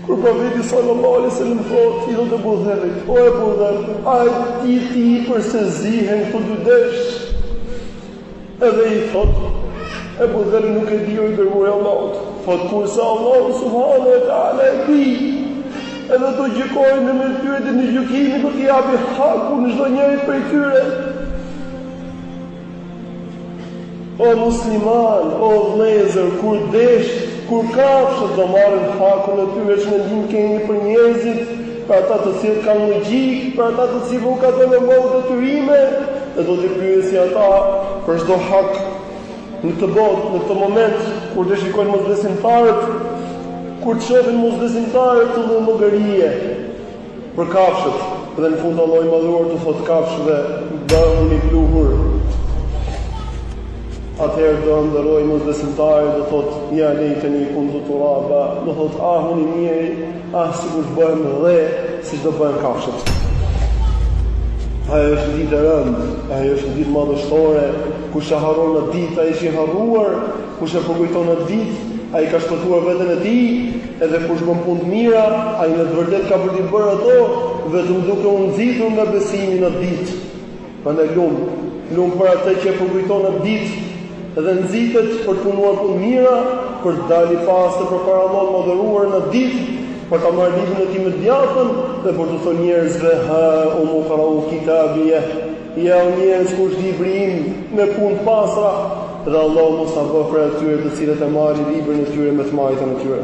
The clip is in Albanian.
Kur profeti sallallahu alaihi wasallam thotë, i thotë Ebu Dherrit, o Ebu Dherr, a e di ti përse zihen këto dy desh? Edhe i thotë, Ebu Dherri nuk e di o i dërguar i Allahut. Thotë kurse Allahu subhanahu wa taala e di. Edhe do gjykojë në mes tyre ditën e gjykimit do t'i japi hakun çdo njërit prej tyre. O musliman, o vëllezër, kur desh, kur kafshët do marrin hakun e tyre, ç'mendim keni për njerëzit, për ata të cilët kanë logjikë, për ata të cilëve u ka dhënë Allahu detyrime, dhe do t'i pyesi ata për çdo hak në këtë botë, në këtë moment, kur të shikojnë mosbesimtarët, kur të shohin mosbesimtarët këtë lloj llogarie, Për kafshët, dhe në fund Allahu i Madhëruar t'u thotë kafshëve, bëhuni pluhur. Atëherë do ëndërrojë mosbesimtari do thotë, ja lejteni kuntu turaba, do thotë, ah unë i mjeri, ah sikur të bëhem dhe, siç do bëhen kafshët. Ajo është një ditë e rëndë, ajo është një ditë madhështore, kush e harron atë ditë, ai është i harruar, kush e përkujton atë ditë, ai ka shpëtuar veten e tij, Edhe kush bën punë të mira, ai në të vërtetë ka për t'i bërë ato vetëm duke u nxitur nga besimi në atë ditë. Prandaj lum, lum për atë që e përkujton atë ditë dhe nxitet për të punuar punë të mira, për të dalë i pastër përpara Allahut të Madhëruar në atë ditë, për ta marrë librin e tij me të djathtën dhe për t'u thënë njerëzve ha umukrau kitabije, ja o njerëz ku është libri im me punë të pastra, Dhe Allahu mos na bëftë prej atyre të cilët e marrin librin e tyre me të majtën e tyre.